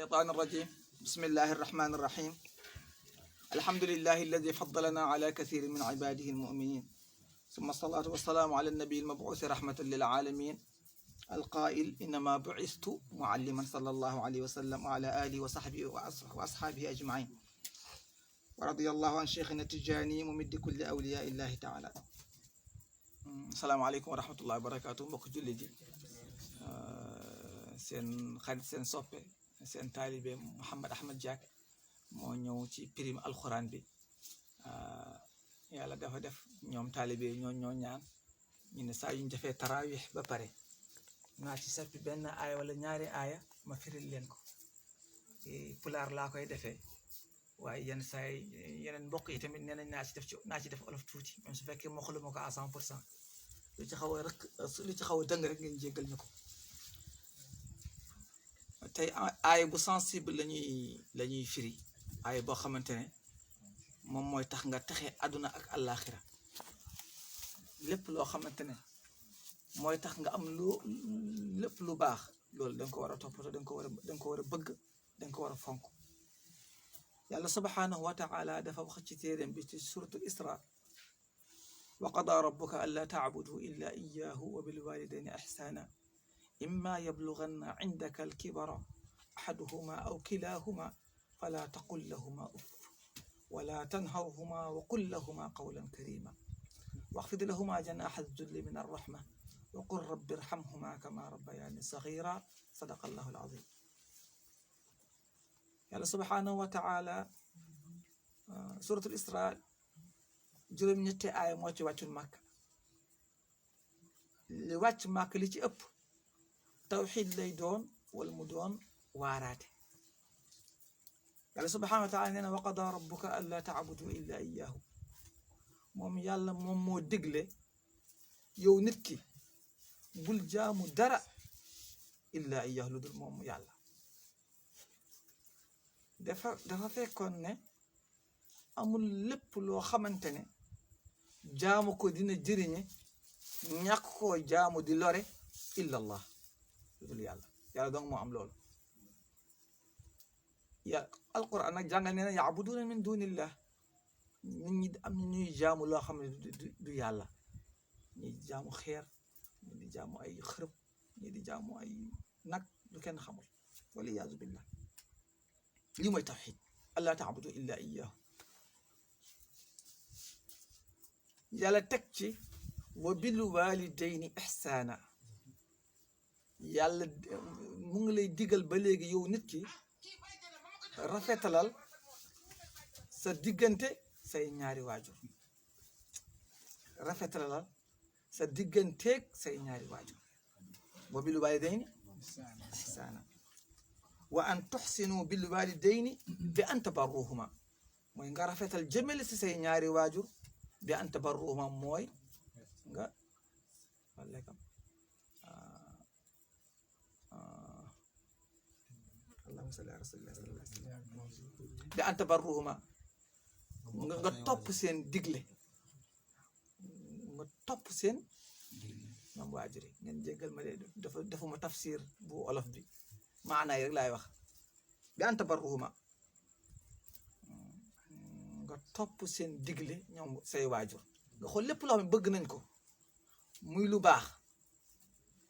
الشيطان الرجيم. بسم الله الرحمن الرحيم. الحمد لله الذي فضلنا على كثير من عباده المؤمنين، ثم الصلاة والسلام على النبي المبعوث رحمة للعالمين القائل إنما بعثت معلما صلى الله عليه وسلم وعلى آله وصحبه وأصحابه أجمعين، ورضي الله عن شيخنا التجاني ممد كل أولياء الله تعالى. السلام عليكم ورحمة الله وبركاته. mbokk jullit yi, seen xarit seen soppe seen taalibe Mouhamed Ahmed Diack moo ñëw ci prime alxuraan bi. yàlla dafa def ñoom taalibe ñoo ñaan ñu ne saa yuñ defee tarawih ba pare naa ci sappi benn aaya wala ñaari aaya ma firil leen ko. pulaar laa koy defee, waaye yenn saa yi yeneen mbokk yi tamit nee nañ naa ci def olof tuuti, même su fekkee mokklu ma ko à 100%. lu ci xaw a dëng rek ngeen jéggal ñu ko. tey aaya bu sensible lañuy firi, aaya boo xamante ne moom mooy tax nga texe àdduna ak àllaaxira. lépp loo xamante ne mooy tax nga am lépp lu baax, loolu da nga ko war a toppatoo, da nga ko war a bëgg, da nga ko war a fonk. yàlla subhaanahu wa taala dafa wax ci téeréem bi ci suratul Isra: wa qadaa rabbuka allaa taabudu illa iyyaahu wa bilwaalidayni ihsaana imma yablughanna indaka alkibara ahaduhuma aw kilaahuma falaa taqul lahuma uff wala tanharhuma wa qul lahuma qawlan karima waxfid lahuma janaaha zulli min arrahma wa qul rabbi irhamhuma kama rabbayaani sagira. sadaqa allahu alazim. yàlla subhaanahu wa taala suratul Isra juróom-ñetti aaya moo ci wàccul màkk. li wàcc màkk li ci ëpp tawxiid lay doon wala mu doon waaraate. yàlla subhaanahu wa taala nee na wa qadaa rabbuka allaa taabudu illa iyyaahu. moom yàlla moom moo digle yow nit ki bul jaamu dara illa iyyaahu lu dul moom yàlla. dafa fekkoon ne amul lépp loo xamante ne jaamu ko dina jëriñe, ñàkk koo jaamu di lore illa allah lu dul yàlla donc moo am loolu. alquran nag jàngal nee na yaabuduuna min dunillah. nit ñi am na ñuy jaamu loo xam ne du yàlla. ñi di jaamu xeer, ñi di jaamu ay xërëb, ñi di jaamu ay nag lu kenn xamul. waliyaazu billah. lii mooy tawxiid, allaa taabudu illa iyyaahu. yàlla teg ci wa bil walidayni ihsaana. yàlla mu ngi lay digal ba léegi yow nit ki rafetalal sa diggante say ñaari waajur. rafetalal sa digganteeg say ñaari waajur. wa bil walidayni ihsaana wa an tuxsinu bil walidayni bi an tabarruhuma. mooy nga rafetal jëmale si say ñaari waajur. bi an tabarruhuma mooy nga waaleykum allahumma salli ala rasulillah sallallahu alayhi wa sallam. bi an tabarruhuma nga topp seen digle, nga topp seen ñoom waajur yi. ngeen jéggal ma de defuma tafsir bu olof bi, maanaay rek laay wax. bi an tabarruhuma nga topp seen digle ñoom say waajur. nga xool lépp loo xam ne bëgg nañ ko muy lu baax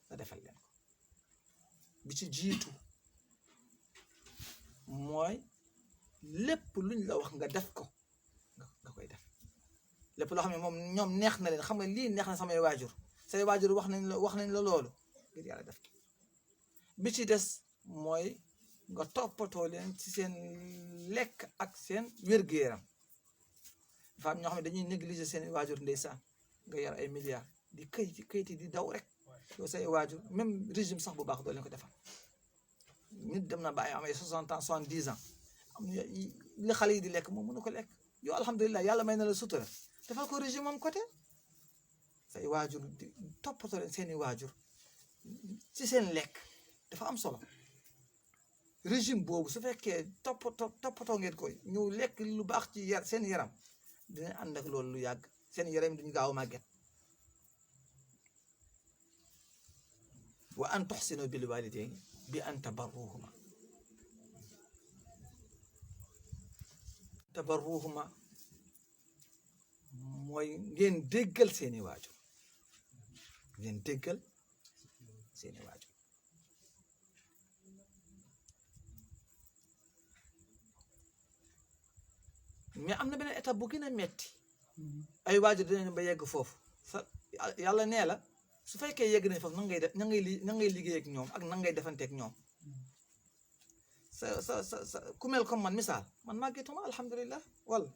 nga defal leen ko. bi ci jiitu mooy lépp luñ la wax nga def ko nga koy def. lépp loo xam ne moom ñoom neex na leen, xam nga lii neex na samay waajur, say waajur wax nañ la loolu ngir yàlla def ko. bi ci des mooy nga toppatoo leen ci seen lekk ak seen wér-gu-yaram. dafa am ñoo xam ne dañuy négliger seen waajur, ndeysaan. nga yar ay milliards di kayiti di daw rek, yow say waajur même régime sax bu baax doo leen ko defal. nit dem na ba ay am ay 60 ans 70 ans am li xale yi di lekk moom mënu ko lekk. yow alhamdulilah yàlla may na la sutura, defal ko régime moom côté. say waajur di toppatoo leen seeni waajur ci seen lekk dafa am solo. régime boobu su fekkee toppatoo ngeen koy ñu lekk lu baax ci seen yaram, dina ànd ak loolu lu yàgg, seen yaram duñu gaaw a màgget. wa an tuxsinu bil walidayni bi an tabarruhuma. tabarruhuma mooy ngeen déggal seeni waajur ngeen déggal seeni waajur mais am na beneen étape bu gën a metti ay waajur dinañ ba yegg foofu sa yàlla nee la su fekkee yegg nañ foofu nan ngay def nan ngay liggéey ak ñoom ak nan ngay defanteeg ñoom sa ku mel comme man misaal man màggetuma alhamdulilah wala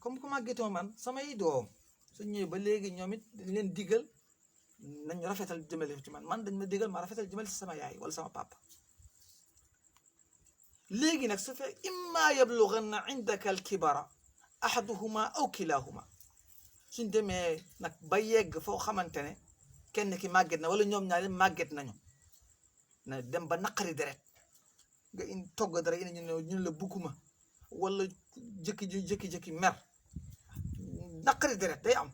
comme ku màggetuma man samay doom su ñëwee ba léegi ñoom it dañ leen digal nañ rafetal jëmale ci man dañ ma digal ma rafetal jëmale ci sama yaay wala sama papa léegi nag su fekk imma yablughanna indaka alkibara ahaduhuma aw kilahuma suñ demee nag ba yegg foo xamante ne kenn ki màgget na wala ñoom ñaari màgget nañu na dem ba naqari deret nga togg dara indi ñu la bugguma wala jëkki-jëkki mer naqari deret day am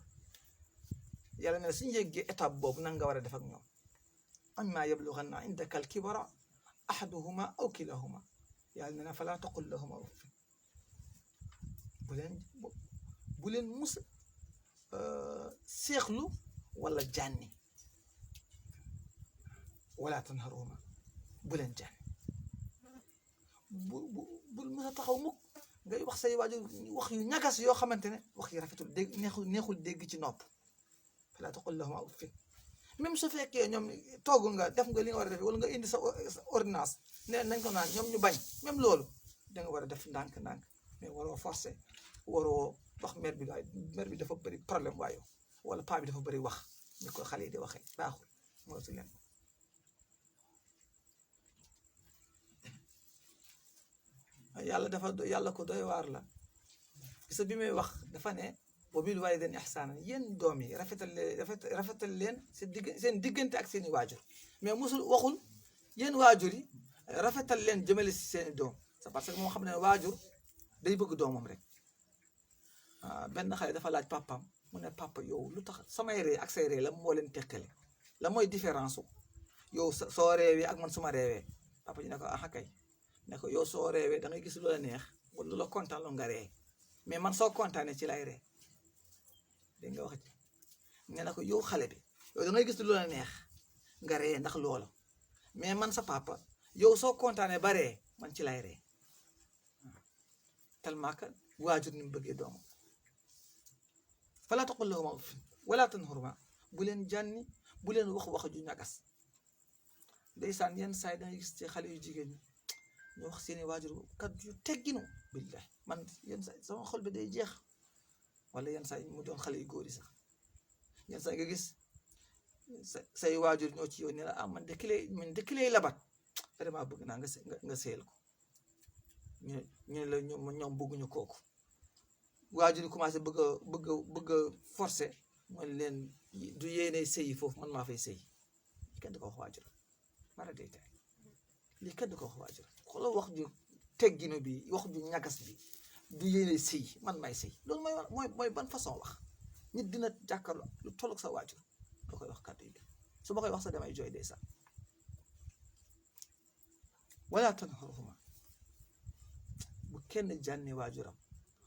yàlla ne suñu yeggee étape boobu nan nga war a def ak ñoom imma yablughanna indaka alkibara ahaduhuma aw kilahuma yàlla ne na falaa taqul lahuma uffin bu leen mus seexlu wala jànni wala tanharhuma bu leen jànni bul mën a taxaw mukk ngay wax say waajur wax yu ñagas yoo xamante ne wax yi rafetul dégg neexul dégg ci nopp falaa taqul lahuma uffin même su fekkee ñoom togg nga def nga li nga war a def wala nga indi sa ordonnance ne nañ ko naan ñoom ñu bañ même loolu da nga war a def ndànk-ndànk mais waroo forcé waroo wax mère bi dafa bëri problème waayo wala paa bi dafa bëri wax ni ko xale yi di waxee baaxul moo si leen yàlla ko doy waar la gisa bi muy wax dafa ne wa bil walidayni ihsaanan yéen doom yi rafetal leen seen diggante ak seeni waajur mais musul waxul yéen waajur yi rafetal leen jëmale si seeni doom c'est parce que moo xam ne waajur day bëgg doomam rek benn xale dafa laaj papam mu ne papa yow lu tax samay ree ak say ree la moo leen tekkale la mooy différence yow soo reewee ak man suma reewee papa ji ne ko ah kay ne ko yow soo reewee da ngay gis lu la neex wala lu la kontaan loo nga ree mais man soo kontaanee ci lay ree dégg nga wax ci nee na ko yow xale bi yow da ngay gis lu la neex nga ree ndax loola mais man sa papa yow soo kontaanee ba ree man ci lay ree tellement que waajur ni mu bëggee doomam falaa taqul lahumaa uffin wala tanharhumaa bu leen jànni bu leen wax ju ñagas ndeysaan yenn saa yi dangay gis ci xale yu jigéen ñi ñu wax seeni waajur kat yu tegginu billahi man yenn saa sama xol bi day jeex wala yenn saa yi mu doon xale yu góor yi sax yenn saa nga gis say waajur ñoo ci yow ne la man de ki lay labat vraiment bëgg naa nga seel ko ñu la ñoom bëgguñu kooku waajur yi commencé bëgg a forcé mooy leen du yéene sëyi foofu man maa fay sëyi kenn du ko wax waajur mara day tey lii kenn du ko wax waajur xoolal wax ju tegginu bi wax ju ñagas bi du yéene sëy man may sëy loolu mooy ban façon wax nit dina jàkkaarloo lu tolloog sa waajur doo koy wax kàddu yi su ma koy wax sax damay jooy day sax wala tanharhumaa bu kenn jànni waajuram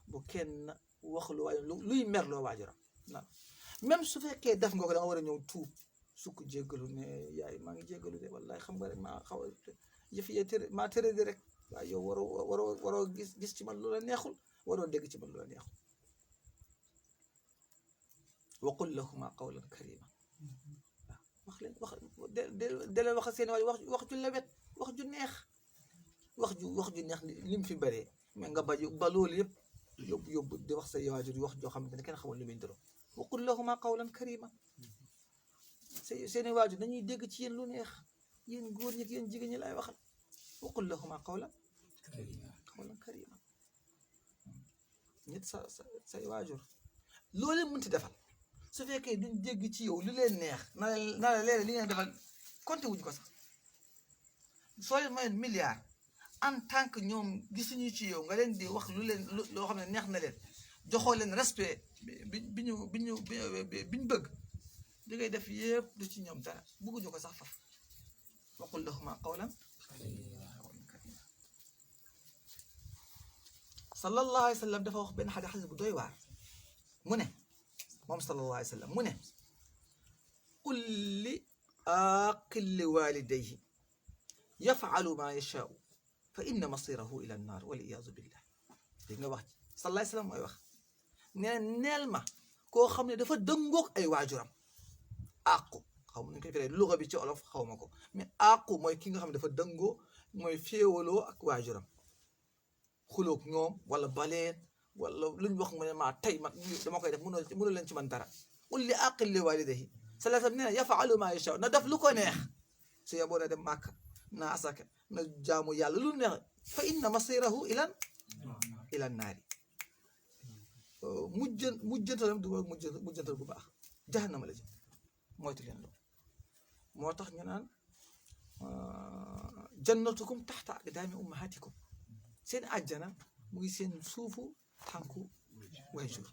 bu kenn wax lu waajuram luy merloo waajuram non même su fekkee def nga ko da nga war a ñëw tuub sukk jéggalu ne yaay maa ngi jéggalu de wallahi xam nga rek maa xaw a yëf yee maa tere di rek waaye yow waroo gis ci man lu la neexul waroo dégg ci man lu la neexul wa qul lahumaa qawlan kariiman wax leen wax seen wax ju lewet wax ju neex wax ju neex lim fi bëree mais nga ba loolu yëpp yóbbu di wax sa waajur wax joo xamante ne kenn xamul lu muy ndoro wa qul lahumaa qawlan kariiman seeni waajur dañuy dégg ci yéen lu neex yéen góor ñi ak yéen jigéen ñi lay waxal wa qul lahumaa qawlan kariiman nit say waajur loo leen mënti defal su fekkee duñ dégg ci yow lu leen neex na la leen li ngeen defal compté wuñ ko sax soo leen mayoon milliard en tant que ñoom gisuñu ci yow nga leen di wax loo xam ne neex na leen joxoo leen respect bi ñu bëgg li ngay def yëpp du ci ñoom dara bëgguñu ko sax faf wa qul lahumaa qawlan kariiman sallallahu alayhi wa sallam dafa wax benn xadis bu doy waar mu ne moom sallallahu alayhi wa sallam mu ne qul li aaqil walidayhi yaf'alu ma yashaa'u fa inna masirahu ila annaar wal iyaazu billah dégg nga wax ci sallallahu alayhi wa sallam mooy wax nee neel ma koo xam ne dafa dëngoog ay waajuram àqu xaw ma nu ñu koy firee luga bi ci olof xaw ma ko mais àqu mooy ki nga xam ne dafa dëngoo mooy féewaloo ak waajuram xuloog ñoom wala baleen wala lu ñu wax mu ne maa tey man dama koy def mënoo leen ci man dara qul li aqil li walidayhi sallallahu alayhi wa sallam nee na yaf'alu maa yashaa na def lu ko neex su yeboo na dem Màkka na asaka na jaamu yàlla lu neex fa inna masirahu ila naari mujjantalam du mujjantal bu baax jahannama la jëm moytu leen loolu moo tax ñu naan jannatukum taxta aqdaami ummahatikum seen àjjana mu ngi seen suufu tànku waajur